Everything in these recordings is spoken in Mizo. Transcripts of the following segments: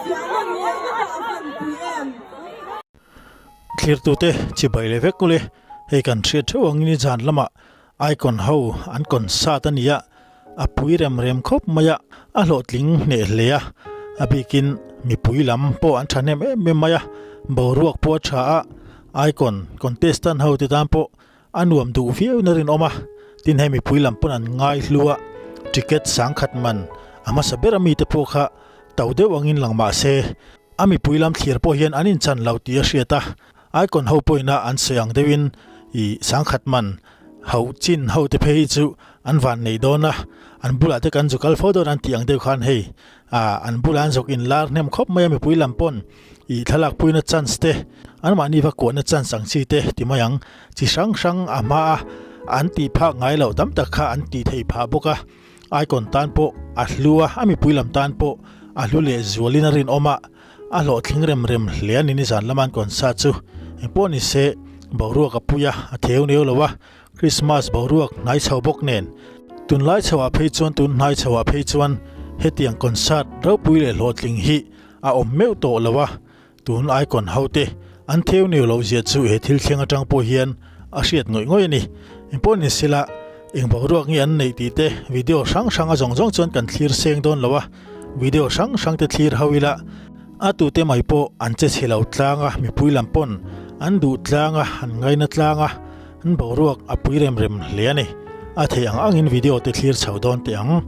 fiah nawn ngei vek a, a van pui em? Thlirtute chibai leh vek ule, hei kan hriat theuh angin i zan lamah Icon ho an concert a ni a, a pui rem rem khawp mai a, a hlawhtling hneh hle a, a bikin mipui lam pawh an thahnem em em mai a, boruak pawh a tha a, Icon contestant ho te tan pawh a nuam duh viau in a rinawm a, tin hei mipui lam pawn an ngai hlu a, ticket sangkhat man a hmasa ber ami te pawh kha to deuh angin lang mah se, a mipui lam thlir pawh hian an inchan lo tih a hriat a, Icon ho pawhin a an sawi ang deuhin ih sangkhat man ho chin ho te phei hi chu an van nei dawn a, an bulah te kan zu kal fo dawn an tih ang deuh khan hei ah an bulah an zawk inlar hnem khawp mai a mipui lam pawn ih thlalak puina chance te anmahni va kuahna chance ang chi te ti mai ang chi hrang hrang a hma a an tih phak ngai loh tam tak kha an tih theih phah bawk a icon tan pawh a hlu a a mipui lam tan pawh a hlu leh zualin a rinawm a. A hlawhtling rem rem hle a ni nizan lama an concert chu engpawh ni se boruak a pui a, a theu neu lo a, Christmas boruak hnai chho bawk nen tunlai chho ah phei chuan tun hnai chho ah phei chuan hetiang concert ropui leh hlawhtling hi a awm meuh tawh lo a, tun icon ho te an theu neu loh zia chu he thil thleng atang pawh hian a hriat ngawih ngawih a ni. Engpawh ni sela eng boruak nge an neih tih te video hrang hrang a zawng zawng chuan kan thlir seng dawn lo a. Video hrang hrang te thlir ho ila, a tute mai pawh an che chhe lo tlang a, mipui lam pawn an duh tlang a, an ngaina tlang a, an boruak a pui rem rem hle a ni. A theih ang angin video te thlir chho dawn teh ang.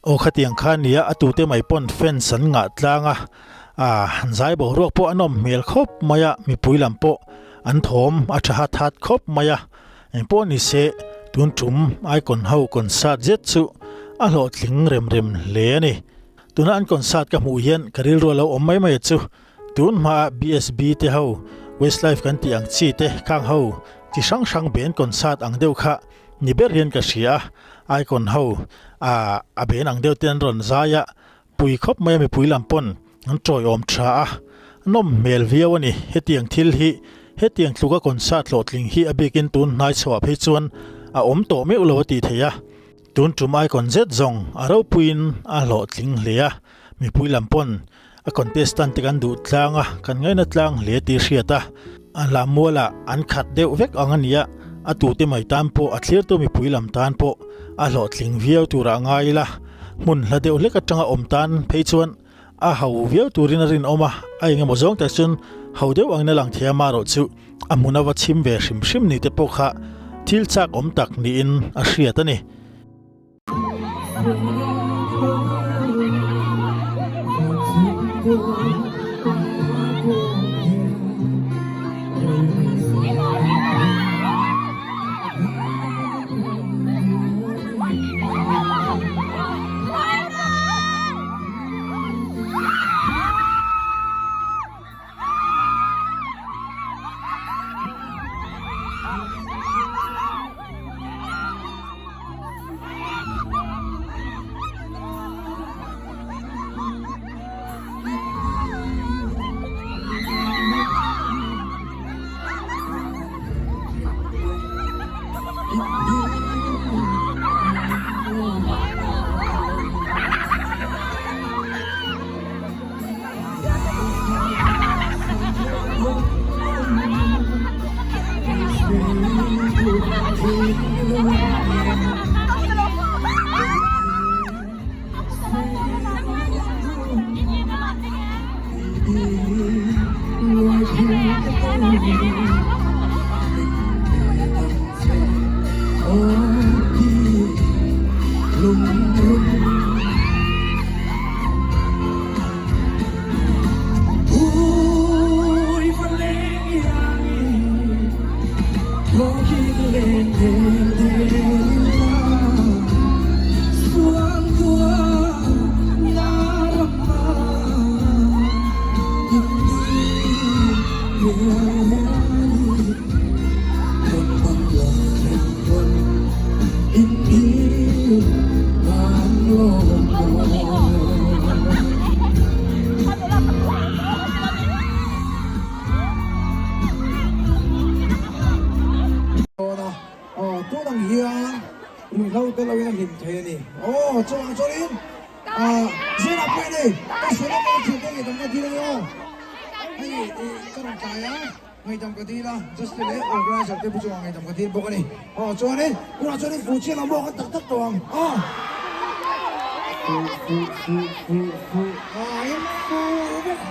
Aw khatiang kha nia a tute mai pawn fans an ngah tlang a, ah zai boruak pawh a nawm hmel khawp mai a, mipui lam pawh an thawm a tha hat hat khawp mai a. Engpawh ni se, tun tum Icon ho concert zet chu a hlawhtling rem rem hle a ni. Tuna an concert ka hmuh hian ka rilru a lo awm mai mai a chu. Tun hmaa BSB te ho, Westlife kan tih ang chi te khang ho chi hrang hrang ben concert ang deuh kha ni ber hian ka hria a. Icon ho a ben ang deuh te an rawn zai a, pui khawp mai a mipui lam pawn an tawiawm tha a, nawm hmel viau a ni. Hetiang thil hi hetiang tluka concert hlawhtling hi a bikin tun hnai chhuah phei chuan a awm tawh meuh lo a tih theih a. Tun tum icon zet zawng a ropuiin a hlawhtling hle a, mipui lam pawn a contestant te kan duh tlang a, kan ngaina tlang hle tih hriat a, a hla mualah an khat deuh vek ang a nia, a tute mai tan pawh a thlirtu mipui lam tan pawh a hlawhtling viau turah ngai ila, hmun hla deuh hlek atanga awm tan phei chuan a ho viau turin a rinawm a, a engemaw zawng tak chuan ho deuh angin a lang thei a, marawh chu a hmun a va chhim ve hrim hrim ni te pawh kha thil chak awm tak niin a hriat a ni. Aw tun ang hian ruihhlo te lo in a hlim thei a ni. Aw chuvang chuanin ah zirah pawh in hei ka sawi lawk a thil te ngaihdam ka dil a ni aw. Hei ih ka rawn tlai a ngaihdam ka dil a Justin leh organizer te pawh chungah ngaihdam ka dil bawk a ni. Aw chuanin tunah chuanin fu chiah lo maw kan tak tak tawh ang aw. Fu fu fu fu fu ah in fu vek.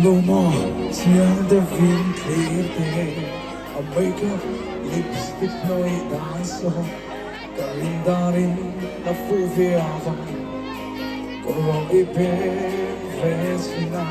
Luma chiang deuhin thlir te a makeup lipstick hnawih dan saw ka rin danin a fuh ve avang kawr ruang i pek ve chin a.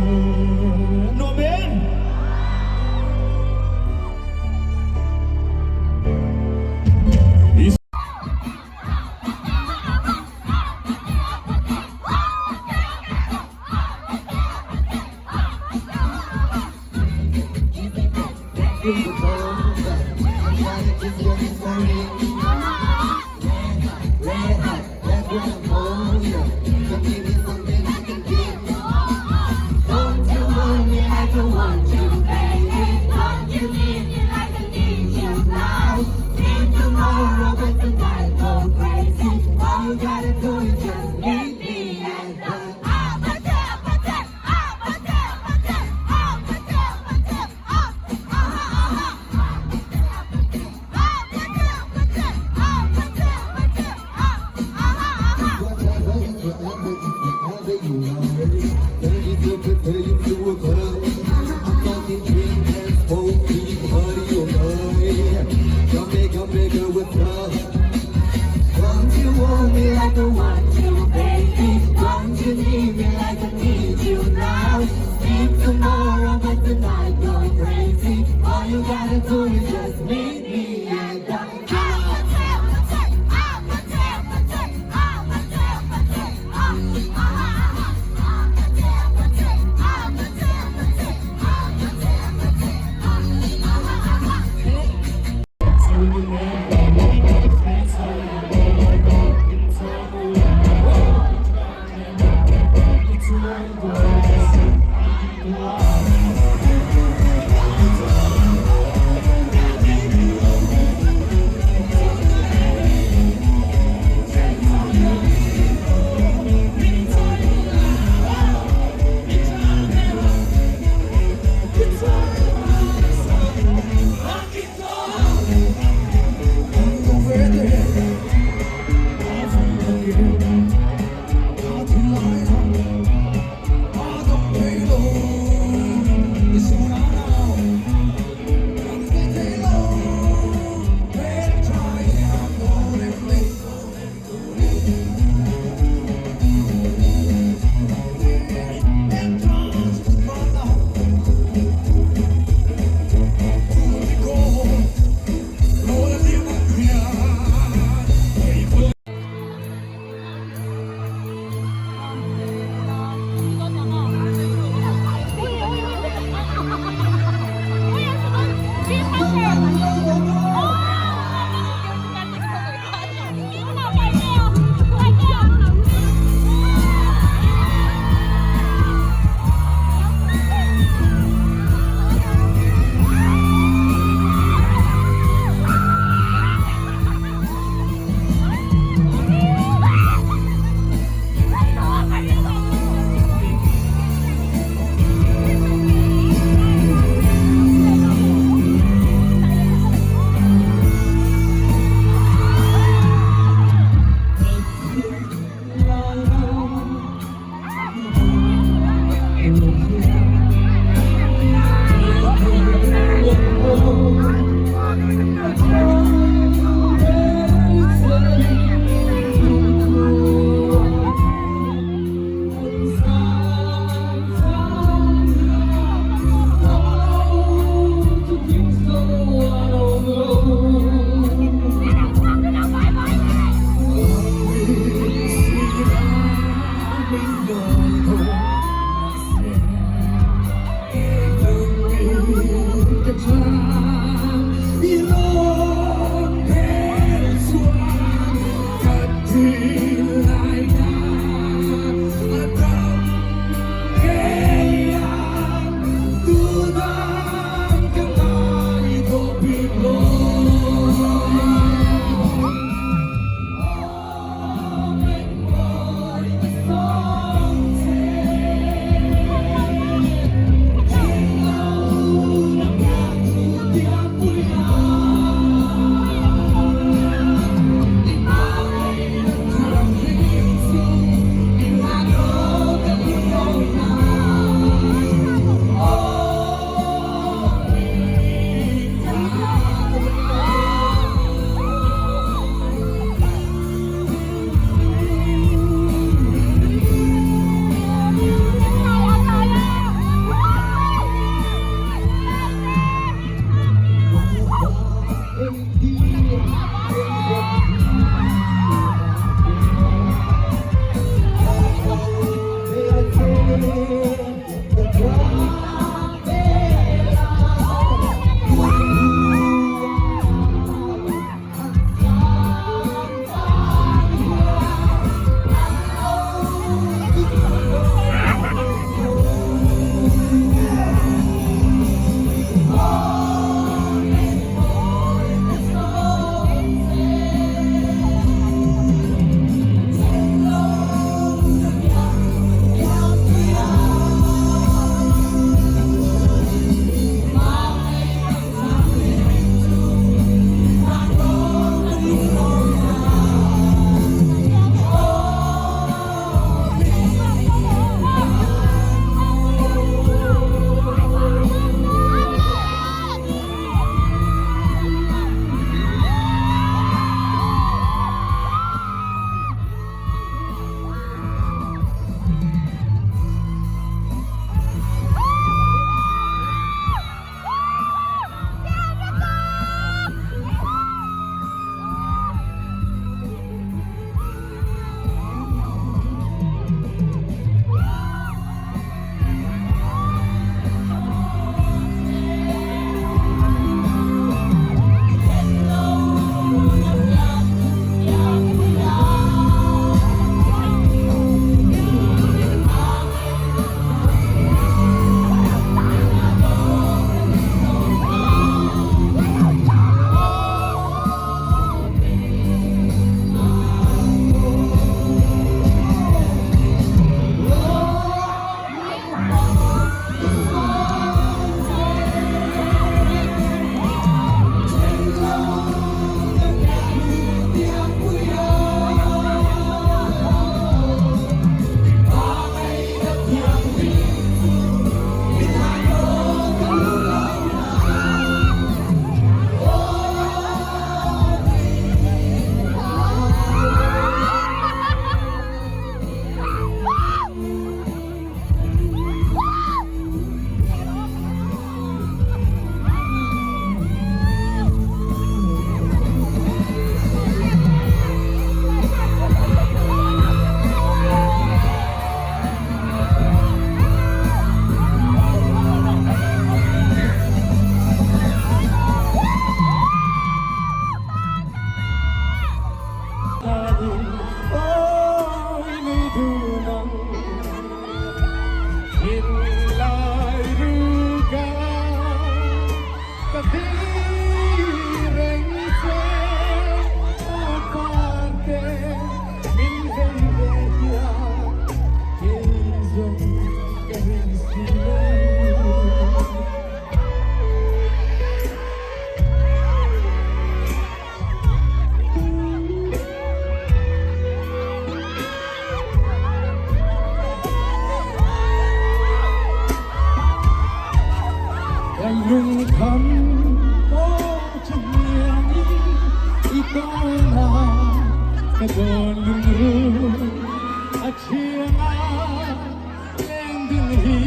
Nuam em? Lungkham pawh chu hniangin i tawn a, ka dawn lungrun a thiang a, leng ding hi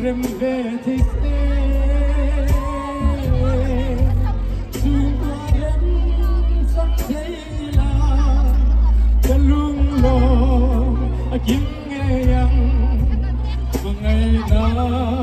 rem ve thei se. Chhungkua rem chang thei la, ka lunglawm a kim ngei ang, hmangaihna.